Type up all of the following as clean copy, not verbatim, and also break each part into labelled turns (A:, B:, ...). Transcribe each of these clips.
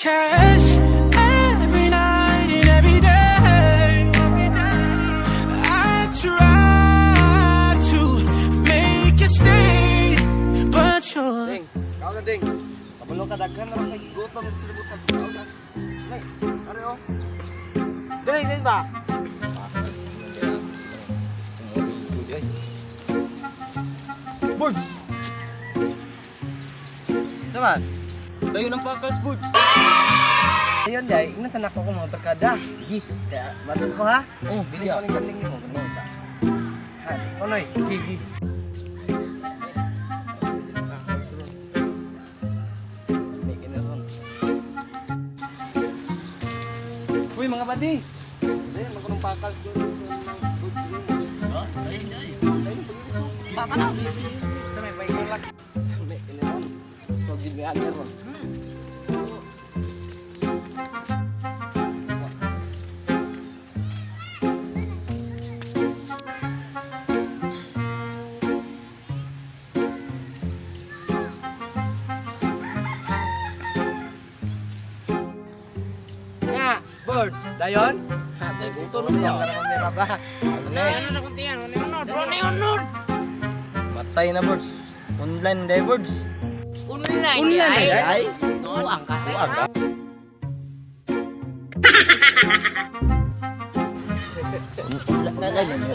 A: cash every night and every day. I try to make you stay, but you're
B: Ding, kao na, ding. Kabalo ka, daghan na rin kay gutom sa kalibutan. Kao na. Nay, are oh. Dili, dili ba?
C: Birds!
B: Saman.
C: Tayo ng pakals, Birds.
B: Ayun day, ingnan sa nako ko mga barkada.
C: Sige.
B: Kaya, matos ko ha.
C: Oh,
B: Bilis ko ning kanding nimo, ganun sa. Ha, tas ko noy.
C: Sige.
B: May kinaron. Uy, mga buddy. Dili man ko ng pakals doon. Ha? Ayun, ayun. Papa na. Sa may paigulak. May kinaron. So gid may agar ron. Nga, birds. Dayon? Ha, may buto no niya. Ba?
D: Ano na kunti yan? Ano yun? Ano yun?
C: Matay na, Birds. Online day, Birds.
D: Online.
B: Online
D: ay.
B: ay.
D: Tuang ka.
B: Tuang ka.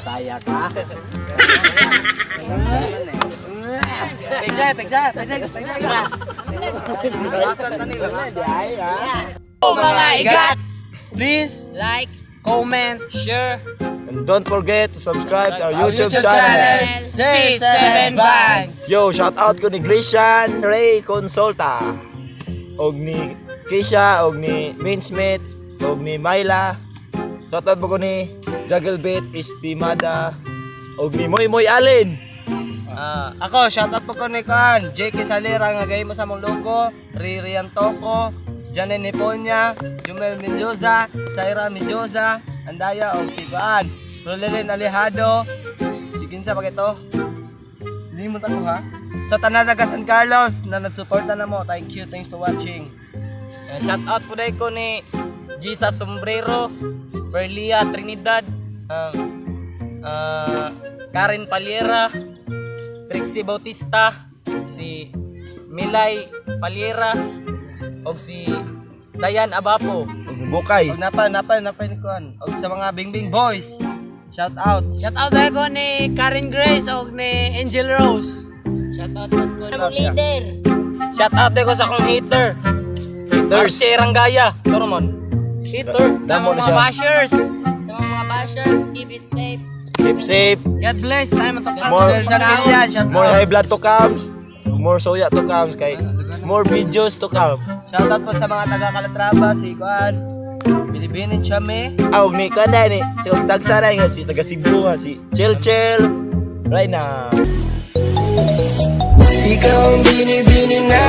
C: Saya ka.
B: Pegda, pegda, pegda, pegda. Lasan na nila, lasan.
D: Mga igat!
B: Please
D: Like, comment,
C: Share.
E: And don't forget to subscribe to our YouTube
B: YouTube
E: channel.
B: channel.
D: C7 Bands.
E: Yo, shout out ko ni Grecian Ray Consulta. Og ni Keisha, og ni Main Smith, og ni Myla. Shout out po ko ni Jugglebit, Estimada, og ni Moy Moy Allen.
C: Ah,
B: Ako, shoutout po ko ni Kuan, JK Salera nga gay mo sa mong logo, Riri Antoko, Janen Niponya, Jumel Mendoza, Saira Mendoza, Andaya og si Kuan, Rolelin Alejado, si kinsa pa kito? Limot ako ha. Sa tanan taga San Carlos na nagsuporta na mo. Thank you, thanks for watching.
C: Shout out po dahil ko ni Jesus Sombrero, Berlia Trinidad, Karen Paliera, Trixie Bautista, si Milay Paliera, og si Dayan Abapo.
E: Og ni Bukay.
B: Og napa napa napa ni Kuan. Og sa mga Bingbing Boys, shout out.
D: Shout out tayo ko ni Karen Grace o ni Angel Rose. Shout out ko ni leader.
C: Shout out ko sa akong hater,
E: Haters.
C: Archie Ranggaya. Solomon. Hater.
D: Sa
E: Damo na
D: mga
E: siya.
D: bashers. Sa mga bashers, keep it safe.
E: Keep safe.
D: God bless. Tayo matapang.
E: More-
B: Del San Milian, shout
E: More
B: out.
E: high blood to come. More soya to come. Kay more videos to come.
B: Shout out po sa mga taga Calatrava, si Kuan, Binibinin Chame.
E: Ah, og ni kuan ni si og tagsa na nga si taga Cebu nga si Chill Chill right now.
B: Ikaw ang binibini na.